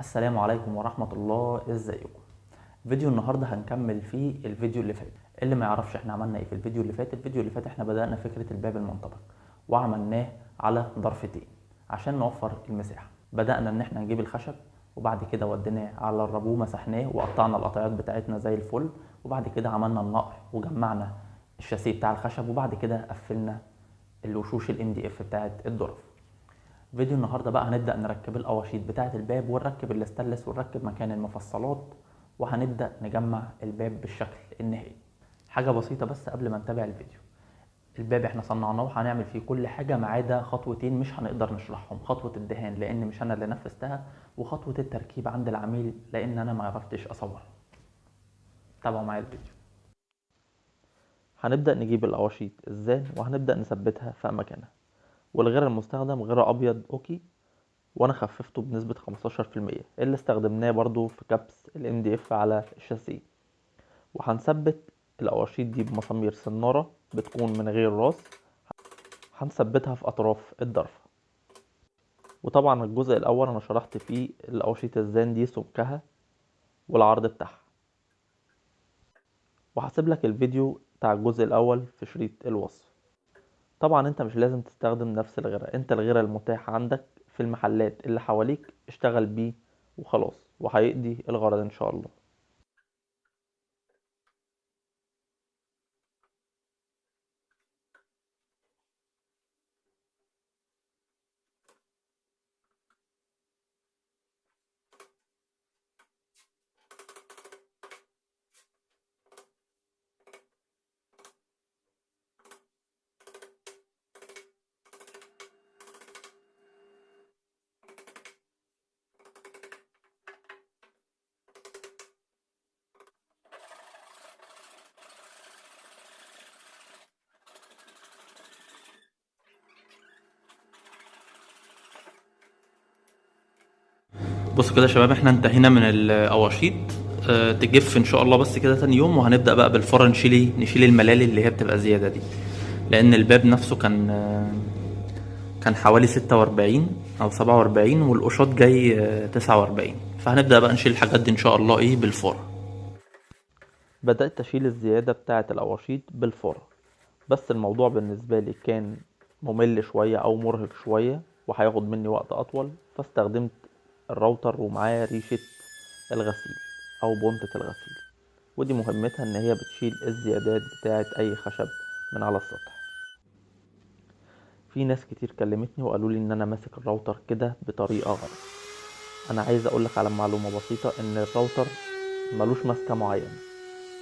السلام عليكم ورحمة الله، ازيكم؟ فيديو النهاردة هنكمل فيه الفيديو اللي فات. اللي ما يعرفش احنا عملنا ايه في الفيديو اللي فات، الفيديو اللي فات احنا بدأنا فكرة الباب المنطبق وعملناه على ضرفتين عشان نوفر المساحة. بدأنا ان احنا نجيب الخشب وبعد كده وديناه على الرابو مسحناه وقطعنا القطعات بتاعتنا زي الفل، وبعد كده عملنا النقر وجمعنا الشاسيه بتاع الخشب، وبعد كده قفلنا الوشوش ال MDF بتاعت الضرف. فيديو النهارده بقى هنبدأ نركب القواشيط بتاعة الباب ونركب الاستانلس ونركب مكان المفصلات، وهنبدأ نجمع الباب بالشكل النهائي. حاجة بسيطة بس قبل ما نتابع الفيديو، الباب احنا صنعناه وهنعمل فيه كل حاجة ما عدا خطوتين مش هنقدر نشرحهم، خطوة الدهان لأن مش أنا اللي نفذتها، وخطوة التركيب عند العميل لأن أنا ما عرفتش أصورها. تابعوا معايا الفيديو. هنبدأ نجيب القواشيط الزان وهنبدأ نثبتها في مكانها، والغير المستخدم غير ابيض اوكي، وانا خففته بنسبة 15% اللي استخدمناه برضو في كبس ال MDF على الشاسيه. وهنثبت القواشيط دي بمسامير سنارة بتكون من غير راس، هنثبتها في اطراف الضرفة. وطبعا الجزء الاول انا شرحت فيه القواشيط الزان دي سمكها والعرض بتاعها، وهسيب لك الفيديو بتاع الجزء الاول في شريط الوصف. طبعا انت مش لازم تستخدم نفس الغيرة، انت الغيرة المتاحة عندك في المحلات اللي حواليك اشتغل بيه وخلاص، وهيقضي الغرض ان شاء الله. بصوا كده يا شباب، احنا انتهينا من القواشيط، تجف ان شاء الله بس كده تاني يوم، وهنبدأ بقى بالفرن نشيل الملالي اللي هي بتبقى زيادة دي، لان الباب نفسه كان حوالي 46 او 47 والقشاط جاي 49، فهنبدأ بقى نشيل الحاجات دي ان شاء الله بالفرن. بدأت اشيل الزيادة بتاعة القواشيط بالفرن، بس الموضوع بالنسبة لي كان ممل شوية او مرهق شوية وهياخد مني وقت اطول، فاستخدمت الراوتر ومعاه ريشة الغسيل او بونتة الغسيل، ودي مهمتها ان هي بتشيل الزيادات بتاعة اي خشب من على السطح. في ناس كتير كلمتني وقالوا لي ان انا ماسك الراوتر كده بطريقة غلط. انا عايز اقولك على معلومة بسيطة، ان الراوتر ملوش ماسكة معينة،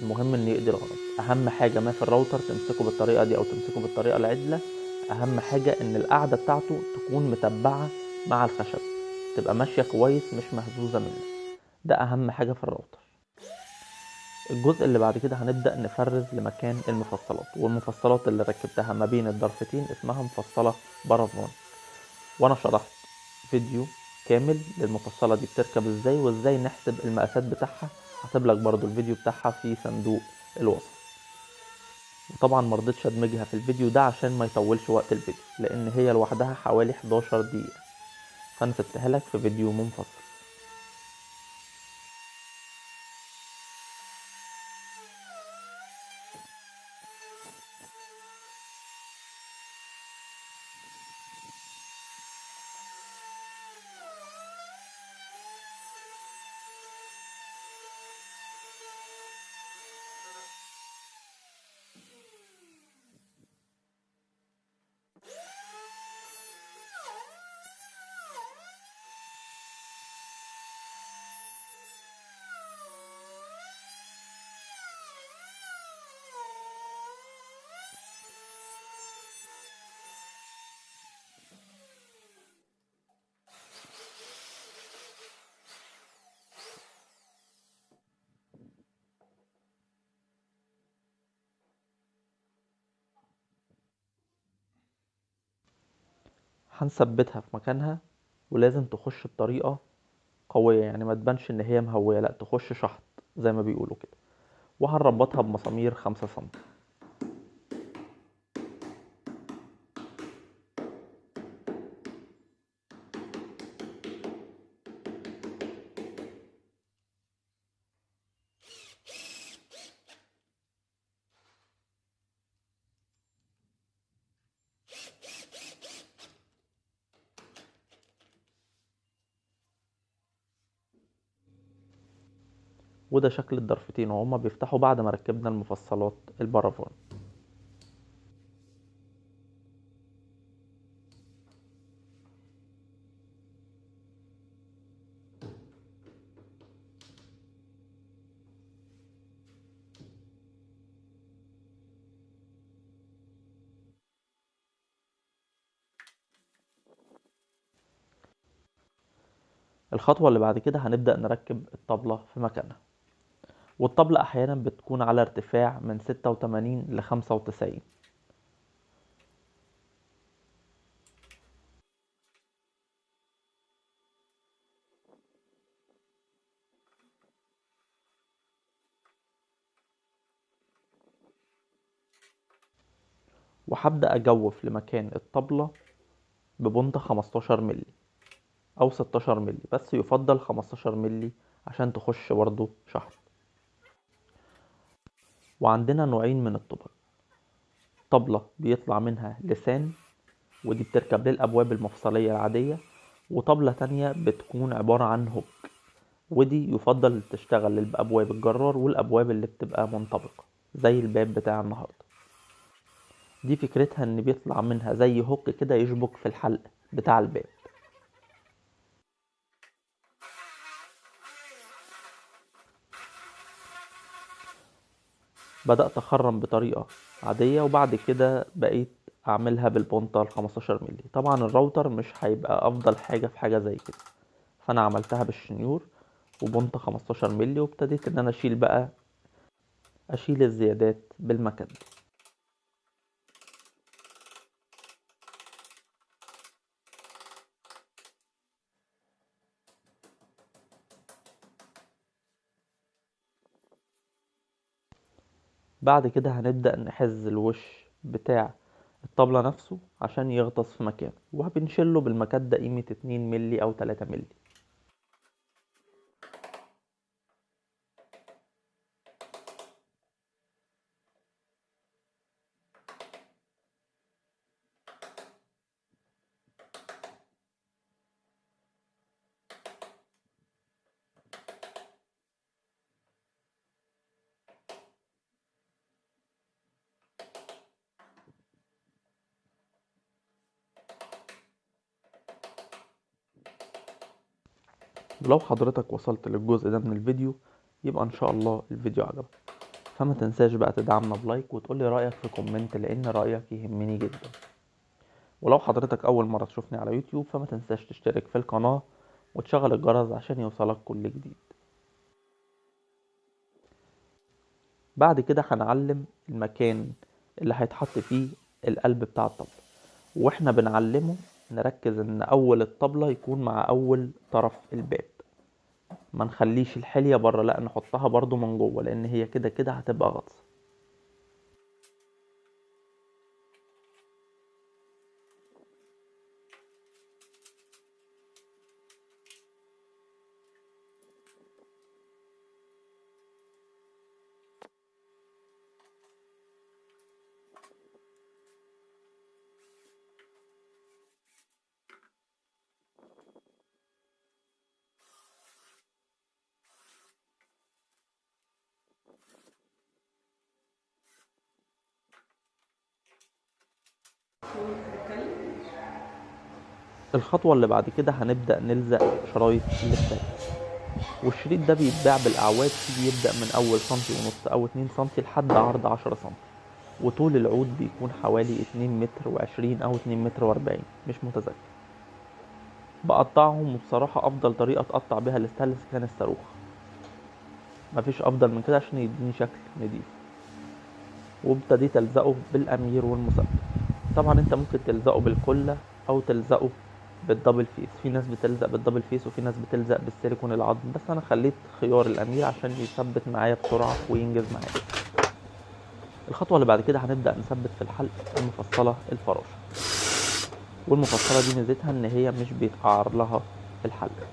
المهم ان يقضي الغرض. اهم حاجة ما في الراوتر تمسكه بالطريقة دي او تمسكه بالطريقة العدلة، اهم حاجة ان القاعدة بتاعته تكون متبعة مع الخشب، تبقى ماشية كويس مش مهزوزة منه، ده أهم حاجة في الراوتر. الجزء اللي بعد كده هنبدأ نفرز لمكان المفصلات، والمفصلات اللي ركبتها ما بين الضرفتين اسمها مفصلة برافون، وأنا شرحت فيديو كامل للمفصلة دي بتركب ازاي وازاي نحسب المقاسات بتاعها، هسيب لك برضو الفيديو بتاعها في صندوق الوصف. وطبعا مرضتش ادمجها في الفيديو ده عشان ما يطولش وقت الفيديو، لان هي لوحدها حوالي 11 دقيقة، فانا سبتها لك في فيديو منفصل. هنثبتها في مكانها، ولازم تخش بطريقة قوية، يعني ما تبانش ان هي مهوية، لا تخش شحط زي ما بيقولوا كده. وهنربطها بمسامير 5 سم. وده شكل الضرفتين وهما بيفتحوا بعد ما ركبنا المفصلات البارافان. الخطوة اللي بعد كده هنبدأ نركب الطبلة في مكانها، والطبلة أحيانا بتكون على ارتفاع من 86 ل 95. وهبدأ أجوف لمكان الطبلة ببنطة 15 ملي أو 16 ملي، بس يفضل 15 ملي عشان تخش برضو شحط. وعندنا نوعين من الطبل، طبلة بيطلع منها لسان ودي بتركب للأبواب المفصلية العادية، وطبلة تانية بتكون عبارة عن هوك، ودي يفضل تشتغل للأبواب الجرار والأبواب اللي بتبقى منطبقة زي الباب بتاع النهاردة. دي فكرتها ان بيطلع منها زي هوك كده يشبك في الحلق بتاع الباب. بدأت أخرم بطريقة عادية، وبعد كده بقيت أعملها بالبونطة ال 15 ملي. طبعا الراوتر مش هيبقى أفضل حاجة في حاجة زي كده، فأنا عملتها بالشنيور وبونطة 15 ملي، وابتديت إن أنا أشيل الزيادات بالمكان. بعد كده هنبدأ نحز الوش بتاع الطبلة نفسه عشان يغطس في مكانه، وبنشله بالمكدة قيمة 2 ملي أو 3 ملي. ولو حضرتك وصلت للجزء ده من الفيديو يبقى ان شاء الله الفيديو عجبك، فما تنساش بقى تدعمنا ب like وتقولي رأيك في comment لان رأيك يهمني جدا. ولو حضرتك اول مرة تشوفني على يوتيوب فما تنساش تشترك في القناة وتشغل الجرس عشان يوصلك كل جديد. بعد كده هنعلم المكان اللي هيتحط فيه القلب بتاع الطبلة، واحنا بنعلمه نركز ان اول الطبلة يكون مع اول طرف الباب، ما نخليش الحلية بره، لا نحطها برضو من جوه لان هي كده كده هتبقى غطسة. الخطوة اللي بعد كده هنبدأ نلزق شرايط الاستانلس، والشريط ده بيتباع بالأعواد، فيه بيبدأ من أول سنتي ونص أو 2 سنتي لحد عرض 10 سنتي، وطول العود بيكون حوالي 2 متر وعشرين أو 2 متر وأربعين مش متذكر. بقطعهم، وبصراحة أفضل طريقة تقطع بيها الاستانلس كان الصاروخ، مفيش أفضل من كده عشان يديني شكل نضيف. وابتديت ألزقه بالأمير والمثبت. طبعا انت ممكن تلزقه بالكلة أو تلزقه بال double face، في ناس بتلزق بال double face وفي ناس بتلزق بالسيليكون العظم، بس انا خليت خيار الامير عشان يثبت معايا بسرعه وينجز معايا. الخطوه اللي بعد كده هنبدا نثبت في الحلق المفصله الفراشه، والمفصله دي ميزتها ان هي مش بيتقعر لها في الحلق.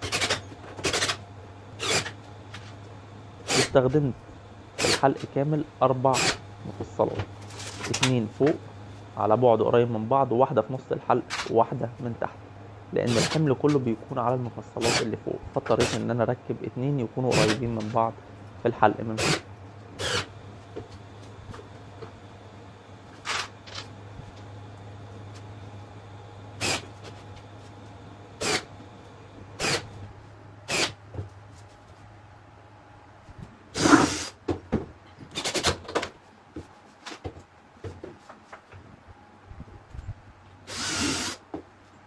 استخدمت في الحلق كامل 4 مفصلات، 2 فوق على بعد قريب من بعض، وواحده في نص الحلق وواحده من تحت، لان الحمل كله بيكون على المفصلات اللي فوق، فاضطريت ان انا اركب 2 يكونوا قريبين من بعض في الحلق من فوق.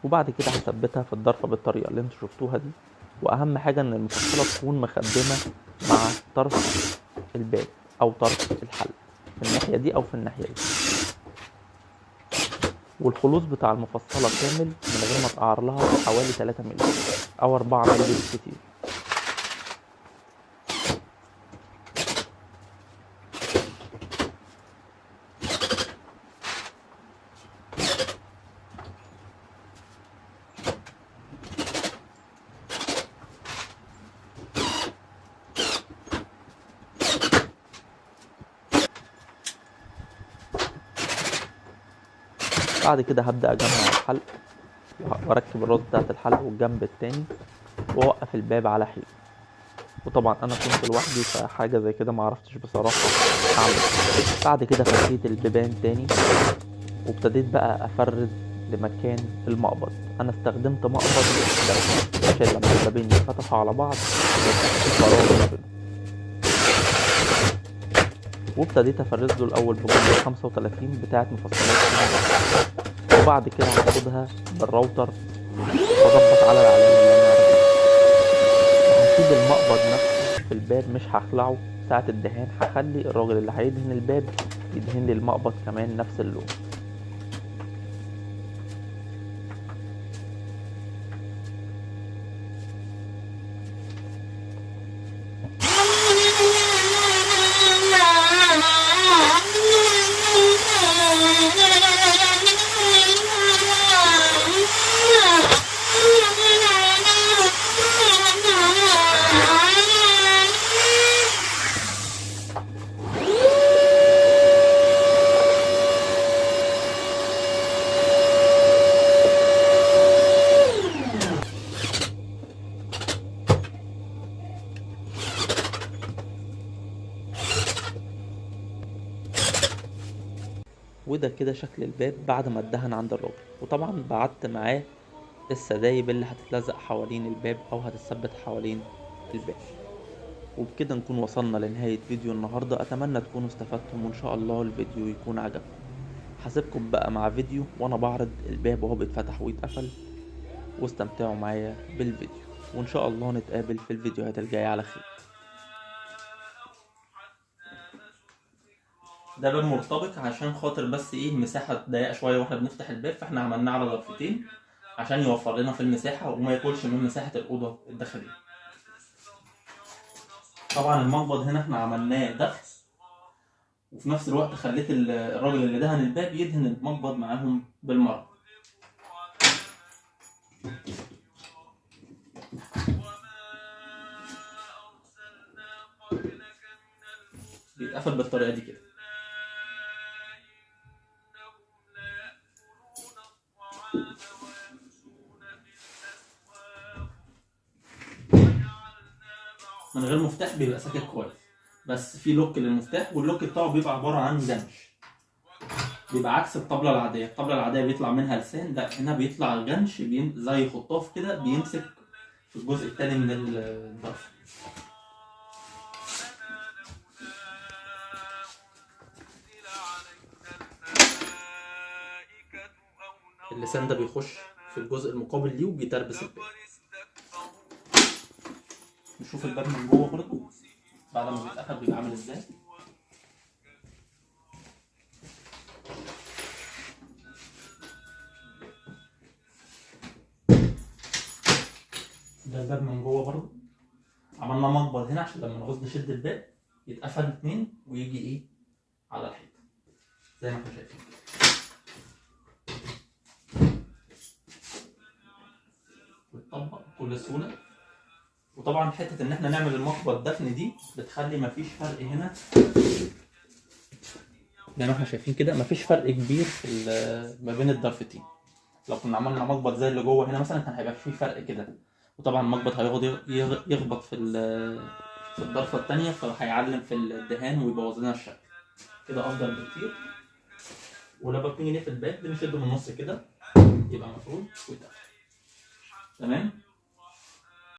وبعد كده هثبتها في الضرفة بالطريقة اللي انتوا شفتوها دي. واهم حاجة ان المفصلة تكون مخدمة مع طرف الباب او طرف الحلق في الناحية دي او في الناحية دي، والخلوص بتاع المفصلة كامل من غير ما تقعر لها حوالي 3 مللي او 4 مللي بالكتير. بعد كده هبدأ أجمع الحلق وأركب الراس بتاعة الحلق والجنب التاني وأوقف الباب على حيله. وطبعا أنا كنت لوحدي فحاجة زي كده معرفتش بصراحة أعمل. بعد كده فكيت البيبان تاني وابتديت بقى أفرز لمكان المقبض. أنا استخدمت مقبض ده عشان لما البابين يتفتحوا على بعض يبقى في فراغ ما بينهم. وابتديت افرز له الاول بجمله 35 بتاعه مفصلات، وبعد كده هاخدها بالراوتر واظبط على العلامه اللي انا راسمها. هسيب المقبض نفسه في الباب مش هخلعه ساعه الدهان، هخلي الراجل اللي هيدهن الباب يدهن لي المقبض كمان نفس اللون. وده كده شكل الباب بعد ما اتدهن عند الراجل. وطبعا بعت معاه السدايب اللي هتتلزق حوالين الباب او هتتثبت حوالين الباب. وبكده نكون وصلنا لنهاية فيديو النهاردة. اتمنى تكونوا استفدتم وان شاء الله الفيديو يكون عجبكم. هسيبكم بقى مع فيديو وانا بعرض الباب وهو بيتفتح ويتقفل، واستمتعوا معايا بالفيديو، وان شاء الله نتقابل في الفيديوهات الجاية على خير. ده باب مرتبط عشان خاطر بس ايه المساحة ضيقة شوية واحنا بنفتح الباب، فاحنا عملناه على ضرفتين عشان يوفر لنا في المساحة وما ياكلش من مساحة الأوضة الداخلية. طبعا المقبض هنا احنا عملناه دفع، وفي نفس الوقت خليت الراجل اللي دهن الباب يدهن المقبض معاهم بالمرة. بيتقفل بالطريقة دي كده. من غير مفتاح بيبقى ساكت كويس، بس في lock للمفتاح، وال lock بتاعه بيبقى عبارة عن جنش، بيبقى عكس الطبلة العادية. الطبلة العادية بيطلع منها لسان، لا هنا بيطلع جنش زي خطاف كده بيمسك في الجزء الثاني من الضرف. اللسان ده بيخش في الجزء المقابل ليه وبيتربس الباب. نشوف الباب من جوه برضه بعد ما بيتقفل بيبقى عامل ازاي. ده الباب من جوه برضه، عملنا مقبض هنا عشان لما نعوز نشد الباب يتقفل اتنين ويجي ايه على الحيط زي ما احنا شايفين. ويتطبق بكل سهوله. وطبعا حته ان احنا نعمل المقبض دفن دي بتخلي مفيش فرق هنا زي ما احنا شايفين كده، مفيش فرق كبير في ما بين الضرفتين. لو كنا عملنا مقبض زي اللي جوه هنا مثلا كان هيبقى في فرق كده، وطبعا المقبض هيقعد يخبط في في الضرفه التانية، فهيعلم في الدهان ويبوظ لنا الشكل. كده افضل بكتير. ولما بنيجي نقفل الباب بنشده من النص كده، يبقى مفروض ويتقفل. تمام.